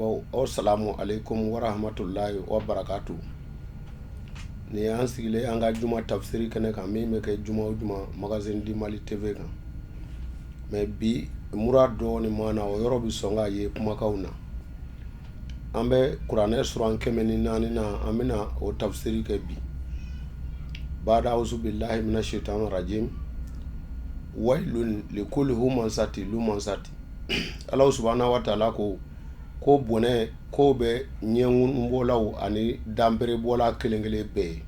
Filɛbaw, aw salamu aleykum warahmatulahi wa barakatu. Nin y'an sigilen an ka juma tafsiri kɛnɛ kan, min bɛ kɛ juma o juma Magazine du Mali TV kan. Mais bi mura dɔɔni ma na, o yɔrɔ bɛ sɔn ka ye kumakanw na. An bɛ kuranɛ suran 104 na, an bɛna o tafsiri kɛ bi. Bada auzu billahi mina shaitan rajim wailun likuli humazati lumazati. Ala subahana wa taala ko bɔnɛ ko bɛ ɲɛŋunubɔlaw ani danberebɔla kelen kelen bɛɛ ye.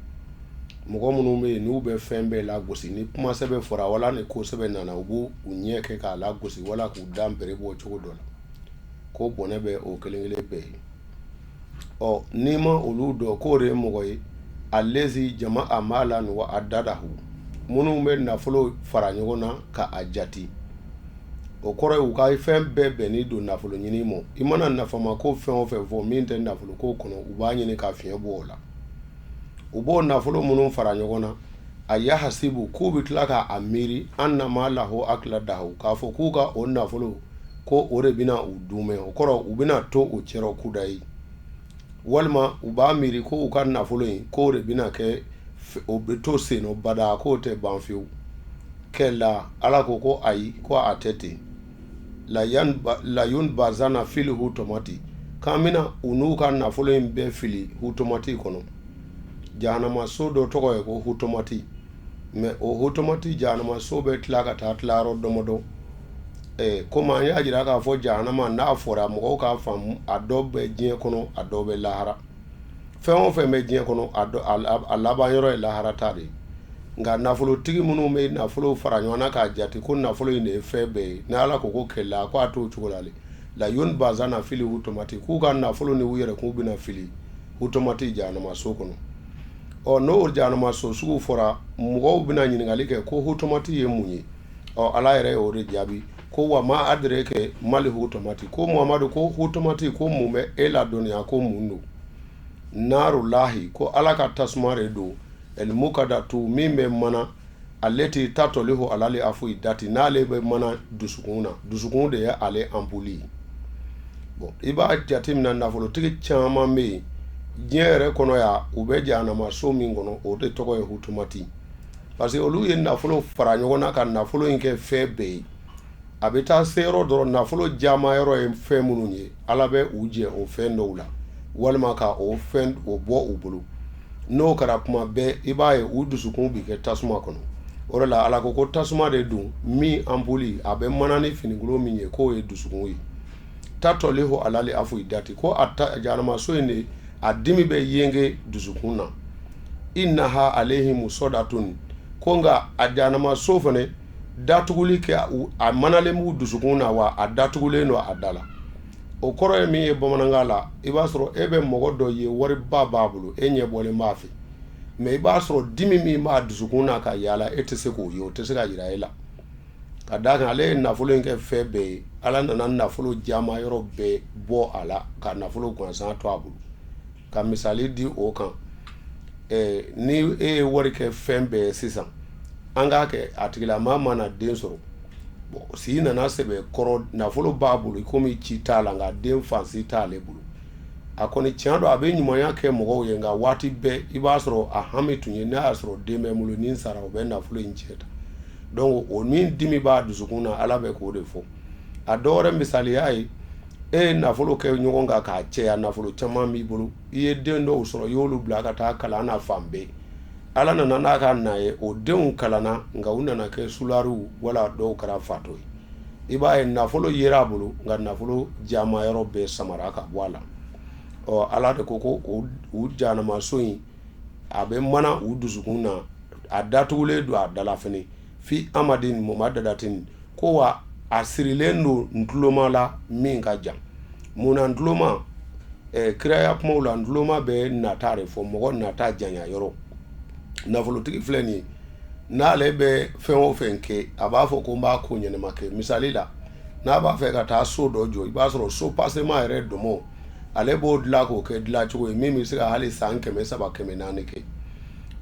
Mɔgɔ minnu bɛ yen n'u bɛ fɛn bɛɛ lagosi, ni kuma sɛbɛ fɔra wala ni ko sɛbɛ nana, u b'u ɲɛ kɛ k'a lagosi wala k'u danbere bɔ cogo dɔ la, ko bɔnɛ bɛ o kelen kelen bɛɛ ye. Ɔ n'i ma olu dɔn, k'o de ye mɔgɔ ye allazi jama'a malan wa addadahu, minnu bɛ nafolo fara ɲɔgɔn na ka a jate. O kɔrɔ ye u ka fɛn bɛɛ bɛnnen don nafolo ɲini ma. I mana nafama ko fɛn o fɛn fɔ min tɛ nafolo ko kɔnɔ, u b'a ɲini ka fiɲɛ bɔ o la. U b'o nafolo minnu fara ɲɔgɔn na, a yahasibu, k'u bɛ tila k'a miiri anna malahu akhladahu, k'a fɔ k'u ka o nafolo ko o de bɛna u dumɛ. O kɔrɔ u bɛna to u cɛrɔ kudayi, walima u b'a miiri ko u ka nafolo in k'o de bɛna kɛ o bɛ to sen bada, k'o tɛ ban fiyewu. Kalla, Ala ko ayi, ko a tɛ ten. Layunbazanna fil hutomati, k'an bɛna u n'u ka nafolo in bɛɛ fili hutomati kɔnɔ. Jahanamaso dɔ tɔgɔ ye ko hutomati, mais o hutomati jahanamaso bɛ tila ka taa tilayɔrɔ dɔmɔdɔ. Komi an y'a jira k'a fɔ jahanama n'a fɔra, mɔgɔw k'a faamu, a dɔ bɛ diɲɛ kɔnɔ, a dɔ bɛ lahara. Fɛn o fɛn bɛ diɲɛ kɔnɔ, a laban yɔrɔ ye lahara ta de ye. Nka nafolotigi minnu bɛ nafolo fara ɲɔgɔn na k'a jate ko nafolo in de ye fɛn bɛɛ ye, ni Ala ko kalla, ko a t'o cogo la, layunbazanna fil hutomati, k'u ka nafolo ni u yɛrɛ k'u bɛna fili hutomati jahanamaso kɔnɔ. Ɔ n'o jahanamaso sugu fɔra, mɔgɔw bɛna ɲininkali kɛ ko hutomati ye mun ye? Ɔ Ala yɛrɛ y'o de jaabi ko wa ma adraka mal hutomati, ko Muhamadu, ko hutomati, ko mun bɛ e ladɔnniya ko mun don? Narulahi, ko Ala ka tasuma de don, el mukadatu, min bɛ mana, allati tatalihu alal afidati, n'ale bɛ mana dusukun na, dusukun de ye ale ampoule ye. Bon, i b'a jateminɛ, nafolotigi caman bɛ yen diɲɛ yɛrɛ kɔnɔ yan, u bɛ jahanamaso min kɔnɔ, o de tɔgɔ ye hutumati, parce que olu ye nafolo fara ɲɔgɔn na ka nafolo in kɛ fɛn bɛɛ ye. A bɛ taa se yɔrɔ dɔrɔn, nafolo jama yɔrɔ ye fɛn minnu ye, Ala bɛ u jɛ o fɛn dɔw la walima ka o fɛn o bɔ u bolo. N'o kɛra, kuma bɛɛ i b'a ye u dusukun bɛ kɛ tasuma kɔnɔ. O de la Ala ko tasuma de don min ampoule a bɛ mana ni finikolon min ye, k'o ye dusukun ye. Tatalihu alal afidati, ko a jahanamaso in de a dimi bɛ yenge dusukun na. Innaha alehim musadatun, ko nka a jahanamaso fana datuguli kɛ, a manalen b'u dusukun na, wa a datugulen don a da la. O kɔrɔ ye min ye bamanankan la, i b'a sɔrɔ e bɛ mɔgɔ dɔ ye, wariba b'a bolo, e ɲɛ bɔlen b'a fɛ, mais i b'a sɔrɔ dimi min b'a dusukun na ka yaala, e tɛ se k'o ye, o tɛ se ka jira e la, ka d'a kan ale ye nafolo in kɛ fɛn bɛɛ ye. Ala nana nafolo jama yɔrɔ bɛɛ bɔ a la ka nafolo gansan to a bolo. Ka misali di o kan, ni e ye wari kɛ fɛn bɛɛ ye sisan, an k'a kɛ a tigilamaa mana den sɔrɔ, bon, si nana sɛbɛ kɔrɔ, nafolo b'a bolo komi ci t'a la, nka den fansi t'ale bolo. A kɔni tiɲɛ don, a bɛ ɲumanya kɛ mɔgɔw ye, nka waati bɛɛ i b'a sɔrɔ a hami tun ye n'a y'a sɔrɔ den bɛ n bolo, ni n sara, o bɛ nafolo in cɛ ta. Donc o min dimi b'a dusukun na, Ala bɛ k'o de fɔ. A dɔ wɛrɛ misaliya ye, e ye nafolo kɛ ɲɔgɔn kan k'a cɛya, nafolo caman b'i bolo, i ye den dɔw sɔrɔ, i y'olu bila ka taa kalan na fan bɛɛ. Ala nana n'a ka na ye, o denw kalanna, nka u nana kɛ sulariw wala dɔw kɛra fatɔ ye. I b'a ye nafolo yera a bolo, nka nafolo jama yɔrɔ bɛɛ samara ka bɔ a la. Ɔ Ala de ko u jahanamaso in a bɛ mana u dusukun na, a datugulen don a da la fana, fi amadin mumadadatin, ko wa a sirilen don ntuloma la min ka jan. Mun na ntuloma? Kiraya kumaw la, ntuloma bɛ nata de fɔ, mɔgɔ nata janya yɔrɔ. Nafolotigi filɛ nin ye, n'ale bɛ fɛn o fɛn kɛ, a b'a fɔ ko n b'a ko ɲɛnama kɛ. Misali la, n'a b'a fɛ ka taa so dɔ jɔ, i b'a sɔrɔ so pasema yɛrɛ dɔmɔ, ale b'o dilan k'o kɛ dilancogo ye min bɛ se ka hali san 300, 400 kɛ.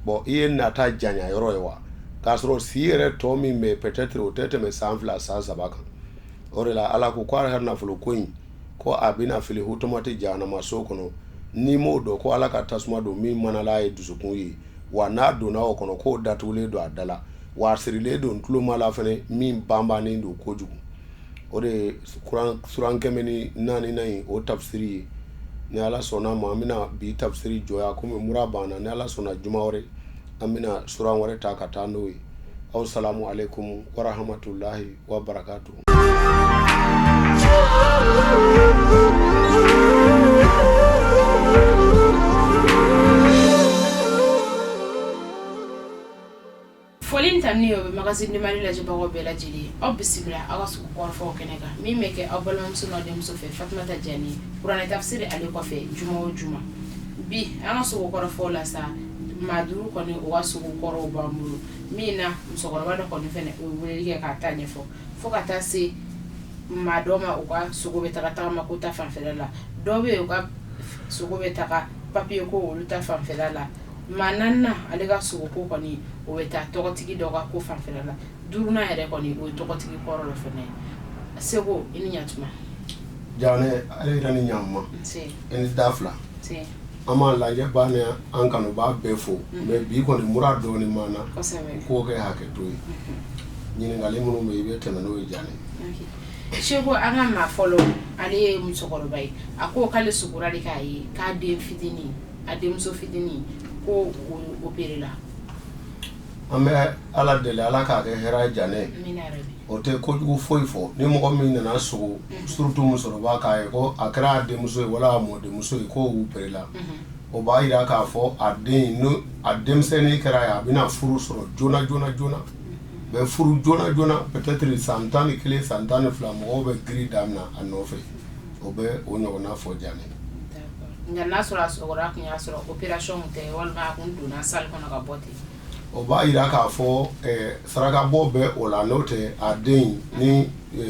Bon, i ye nata janya yɔrɔ ye wa, k'a sɔrɔ si yɛrɛ tɔ min bɛ, peut-être o tɛ tɛmɛ san 2, san 3 kan. O de la Ala ko k'a ka nafolo ko in, Ko a bɛna fili hutomati jahanamaso kɔnɔ. N'i m'o dɔn ko Ala ka tasuma don min manala ye dusukun ye, wa n'a donna o kɔnɔ k'o datugulen don a da la, wa a sirilen don tuloma la fana min banbannen don kojugu. O de ye suran 104nan in o tafsiri ye. Ni Ala sɔnna ma, an bɛna bi tafsiri jɔ yan komi mura banna. Ni Ala sɔnna, juma wɛrɛ an bɛna suran wɛrɛ ta ka taa n'o ye. Aw salamu aleykum warahamatulahi wa barakatu. Foli ni tanuni o bɛ Magazine du Mali lajɛbagaw bɛɛ lajɛlen ye. Aw bisimila aw ka sugu kɔrɔfɔw kɛnɛ kan min bɛ kɛ aw balimamuso n'aw denmuso fɛ Fatumata Jani kuranɛ tafsiri ale kɔfɛ juma o juma. Bi an ka sugu kɔrɔfɔw la sa, maa duuru kɔni u ka sugu kɔrɔw b'an bolo min na musokɔrɔba dɔ kɔni fana o ye weleli kɛ k'a ta ɲɛfɔ fo ka taa se maa dɔ ma u ka sogo bɛ taga tagama ko ta fanfɛla la, dɔw bɛ yen u ka sogo bɛ taga papiye ko olu ta fanfɛla la. Maa naaninan ale ka sogo ko kɔni o bɛ taa tɔgɔtigi dɔ ka ko fanfɛla la, duurunan yɛrɛ kɔni o ye tɔgɔtigi kɔrɔ dɔ fana ye. Seko, i ni ɲatuma. Janɛ, ale yɛrɛ ni ɲantuma. Nse. I ni da fila. Nse. An b'an lajɛbaa ni an kanubaa bɛɛ fo. Mais bi kɔni mura dɔɔni b'an na. Kosɛbɛ. K'o kɛ hakɛto ye. Ɲininkali minnu bɛ yen, i bɛ tɛmɛ n'o ye Janɛ. Ok Seko, an ka maa fɔlɔ ale ye musokɔrɔba ye. A ko k'ale sugora de k'a ye k'a den fitinin a denmuso fitinin ko o opéré la. An bɛ Ala deli Ala k'a kɛ hɛrɛ ye Janɛ. Amina yarabi. O tɛ kojugu foyi fɔ ni mɔgɔ min nana sugo surtout musokɔrɔba k'a ye ko a kɛra a denmuso ye wala a mɔdenmuso ye k'o opéré la, o b'a jira k'a fɔ a den in a denmisɛnnin kɛra ye a bɛna furu sɔrɔ joona joona joona bɛ furu joona joona, peut-être san 11, san 12, mɔgɔw bɛ girin daminɛ a nɔfɛ. O bɛ o ɲɔgɔnna fɔ Janɛ. Nka n'a sɔrɔ a sɔgɔra tun y'a sɔrɔ opération tɛ walima a kun donna salle kɔnɔ ka bɔ ten. O b'a jira k'a fɔ sarakabɔ bɛ o la, n'o tɛ a den ni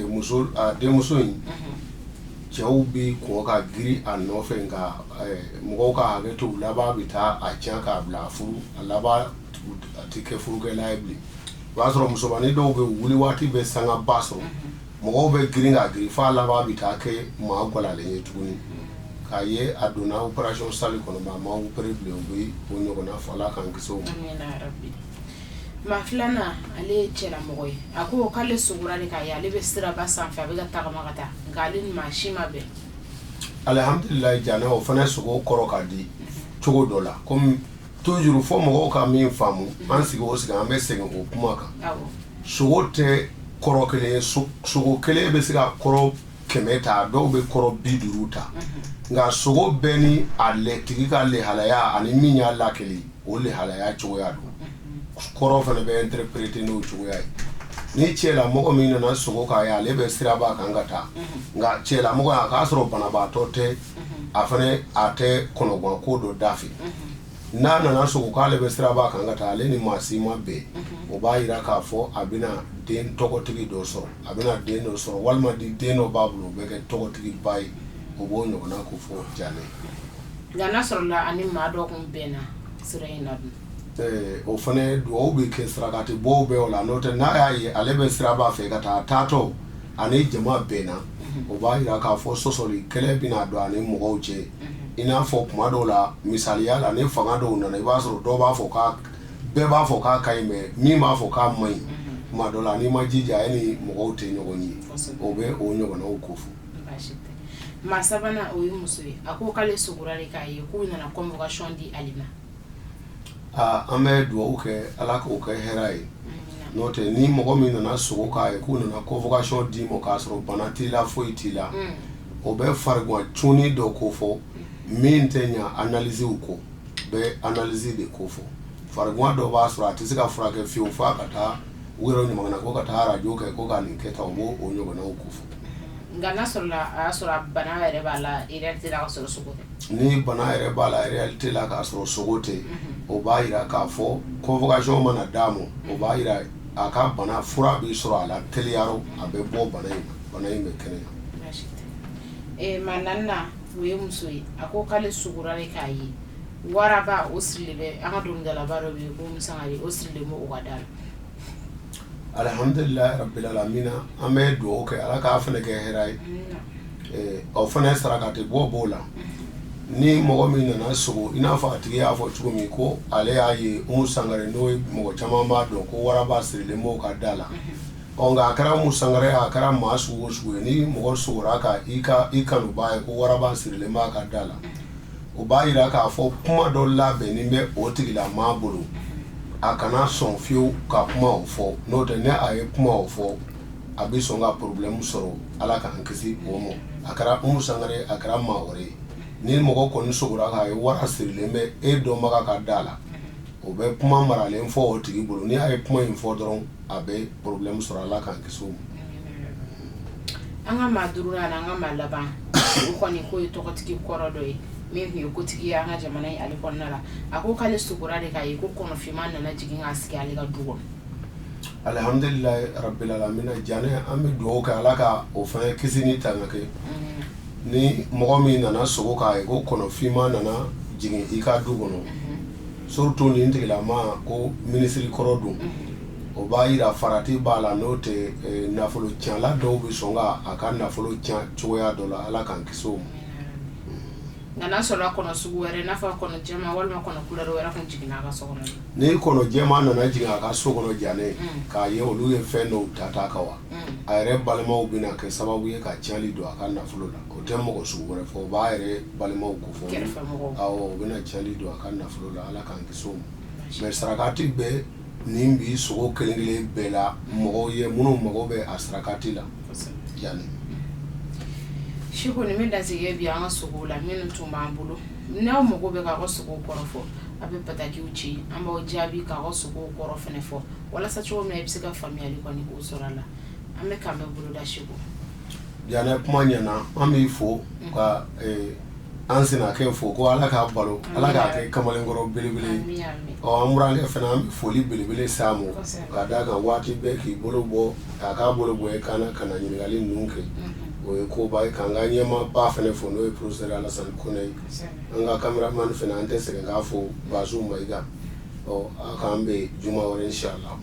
muso a denmuso in cɛw bɛ kɔn ka girin a nɔfɛ, nka mɔgɔw ka hakɛ to, u laban bɛ taa a tiɲɛ k'a bila a furu a laban a tɛ kɛ furukɛla ye bilen. O b'a sɔrɔ musomannin dɔw bɛ wuli waati bɛ sangaba sɔrɔ, mɔgɔw bɛ girin ka girin f'a laban bɛ taa kɛ maa gwalalen ye tuguni k'a ye a donna opération salle kɔnɔ mais a ma opéré bilen. U bɛ o ɲɔgɔnna fɔ. Ala k'an kisi o ma. Amina yarabi. Maa filanan, ale ye cɛlamɔgɔ ye. A ko k'ale sugora de k'a ye ale bɛ siraba sanfɛ, a bɛ ka tagama ka taa, nka ale ni maa si ma bɛn. Alihamdulilayi Janɛ, o fana sogo kɔrɔ ka di cogo dɔ la. Komi toujours fo mɔgɔw ka min faamu, an sigi o sigi an bɛ segin o kuma kan, sogo tɛ kɔrɔ kelen ye. Sogo kelen bɛ se ka kɔrɔ 100 ta, dɔw bɛ kɔrɔ 50 ta, nka sogo bɛɛ ni a tigi ka lehalaya ani min y'a lakali, o lehalaya cogoya don. Kɔrɔ fana bɛ interpréter n'o cogoya ye. Ni cɛlamɔgɔ min nana sogo k'a ye ale bɛ siraba kan ka taa, nka cɛlamɔgɔ a k'a sɔrɔ banabaatɔ tɛ, a fana a tɛ kɔnɔgan ko dɔ da fɛ, n'a nana sogo k'ale bɛ siraba kan ka taa, ale ni maa si ma bɛn, o b'a jira k'a fɔ a bɛna den tɔgɔtigi dɔ sɔrɔ, a bɛna den dɔ sɔrɔ walima di den dɔ b'a bolo, o bɛ kɛ tɔgɔtigiba ye. O b'o ɲɔgɔnna ko fɔ Janɛ. Nka n'a sɔrɔla ani maa dɔ kun bɛnna sira in na dun? O fana dugawu bɛ kɛ, sarakati bɔw bɛ o la. N'o tɛ, n'a y'a ye ale bɛ siraba fɛ ka taa, taatɔ ani jama bɛnna, o b'a jira k'a fɔ sɔsɔli kɛlɛ bɛna don ani mɔgɔw cɛ. I n'a fɔ kuma dɔw la, misaliya la, ni fanga dɔw nana, i b'a sɔrɔ dɔw b'a fɔ k'a bɛɛ b'a fɔ k'a ka ɲi, mais min b'a fɔ k'a man ɲi, kuma dɔ la n'i ma jija, e ni mɔgɔw tɛ ɲɔgɔn ye. O bɛ o ɲɔgɔnnaw ko fɔ. Maa sabanan, o ye muso ye. A ko k'ale sugora de k'a ye k'u nana convocation di ale ma. Aa, an bɛ dugawu kɛ Ala k'o kɛ hɛrɛ ye. N'o tɛ, ni mɔgɔ min nana sogo k'a ye k'u nana convocation d'i ma k'a sɔrɔ bana t'i la, foyi t'i la, o bɛ farigan cunni dɔ ko fɔ min tɛ ɲa analyse kɔ, bɛ analyse de ko fɔ. Farigan dɔ b'a sɔrɔ a tɛ se ka furakɛ fiyewu f'a ka taa u yɛrɛ ɲuman ko ka taa arajo kɛ, ko ka nin kɛ tan, o b'o o ɲɔgɔnnaw ko fɔ. Nka n'a sɔrɔla a y'a sɔrɔ a bana yɛrɛ b'a la réalité la ka sɔrɔ sogo tɛ. Ni bana yɛrɛ b'a la réalité la k'a sɔrɔ sogo tɛ, o b'a jira k'a fɔ convocation mana d'a ma, o b'a jira a ka bana fura bɛ sɔrɔ a la teliyarɔ, a bɛ bɔ bana in, bana in bɛ kɛnɛya. Baasi tɛ. Maa naaninan, o ye muso ye. A ko k'ale sugora de k'a ye waraba o sirilen bɛ, an ka dɔnkilidalaba dɔ bɛ yen ko Umu Sangare, o sirilen bɛ o ka da la. Alihamdulilayi rabbil alamina, an bɛ dugawu kɛ Ala k'a fana kɛ hɛrɛ ye. O fana sarakati bɔ b'o la. Ni mɔgɔ min nana sogo, i n'a fɔ a tigi y'a fɔ cogo min ko ale y'a ye Umu Sangare, n'o ye mɔgɔ caman b'a dɔn ko waraba sirilen b'o ka da la. Ɔ, nka a kɛra Umu Sangare, a kɛra maa sugu o sugu ye, ni mɔgɔ sogora ka i ka i kanuba ye ko waraba sirilen b'a ka da la, o b'a jira k'a fɔ kuma dɔ labɛnnen bɛ o tigilamaa bolo. A kana sɔn fiyewu ka kuma o fɔ, n'o tɛ, ni a ye kuma o fɔ, a bɛ sɔn ka problème sɔrɔ. Ala k'an kisi o ma. A kɛra Umu Sangare, a kɛra maa wɛrɛ ye, ni mɔgɔ kɔni sogora k'a ye wara sirilen bɛ e dɔnbaga ka da la, o bɛ kuma maralen fɔ o tigi bolo. Ni a ye kuma in fɔ dɔrɔn, a bɛ problème sɔrɔ. Ala k'an kisi o ma. An ka maa duurunan, an ka maa laban, o kɔni k'o ye tɔgɔtigi kɔrɔ dɔ ye min tun ye kotigi ye an ka jamana in ale kɔnɔna la. A ko k'ale sogora de k'a ye ko kɔnɔfinma nana jigin k'a sigi ale ka du kɔnɔ. Alihamdulilayi rabbil alamina. Janɛ, an bɛ dugawu kɛ, Ala ka o fana kisi ni tanga kɛ. Ni mɔgɔ min nana sogo k'a ye ko kɔnɔfinma nana jigin i ka du kɔnɔ, surtout nin tigilama ko minisiri kɔrɔ don, o b'a jira farati b'a la. N'o tɛ, nafolo tiɲɛla dɔw bɛ sɔn ka a ka nafolo tiɲɛ cogoya dɔ la. Ala k'an kisi o ma. Nka n'a sɔrɔ kɔnɔ sugu wɛrɛ, n'a fɔ kɔnɔ jɛman walima kɔnɔ couleur wɛrɛ tun jiginna a ka so kɔnɔ? Ni kɔnɔ jɛman nana jigin a ka so kɔnɔ, Janɛ, k'a ye olu ye fɛn dɔw ta ta kan wa, a yɛrɛ balimaw bɛna kɛ sababu ye ka tiɲɛli don a ka nafolo la. O tɛ mɔgɔ sugu wɛrɛ fɔ, o b'a yɛrɛ balimaw ko fɔ. Awɔ, o bɛna tiɲɛli don a ka nafolo la. Ala k'an kisi o ma. Mais sarakati bɛ nin bi sogo kelen kelen bɛɛ la, mɔgɔw ye minnu mago bɛ a sarakati la, Janɛ. Siko, nin bɛ dansigɛ bi an ka sogo la minnu tun b'an bolo. N'aw mago bɛ k'aw ka sogo kɔrɔ fɔ, a bɛ batakiw ci, an b'aw jaabi k'aw ka sogo kɔrɔ fana fɔ, walasa cogo min na i bɛ se ka faamuyali kɔni k'o sɔrɔ a la. An bɛ k'an bɛ boloda, Siko. Janɛ, kuma ɲɛna. An b'i fo ka an sinakɛ fo ko Ala k'a balo, Ala k'a kɛ kamalenkɔrɔ belebele. Ɔ, an burankɛ fana, an bɛ foli belebele s'a ma, ka d'a kan waati bɛɛ k'i bolo bɔ, k'a k'a bolo bɔ i kan na ka na ɲininkali ninnu kɛ, o ye koba ye. K'an ka ɲɛmaaba fana fo, n'o ye professeur Alasani Kone ye. An ka cameraman fana, an tɛ sɛgɛn k'a fo, Bazu Mayiga. Ɔ, a k'an bɛn juma wɛrɛ, inchallah.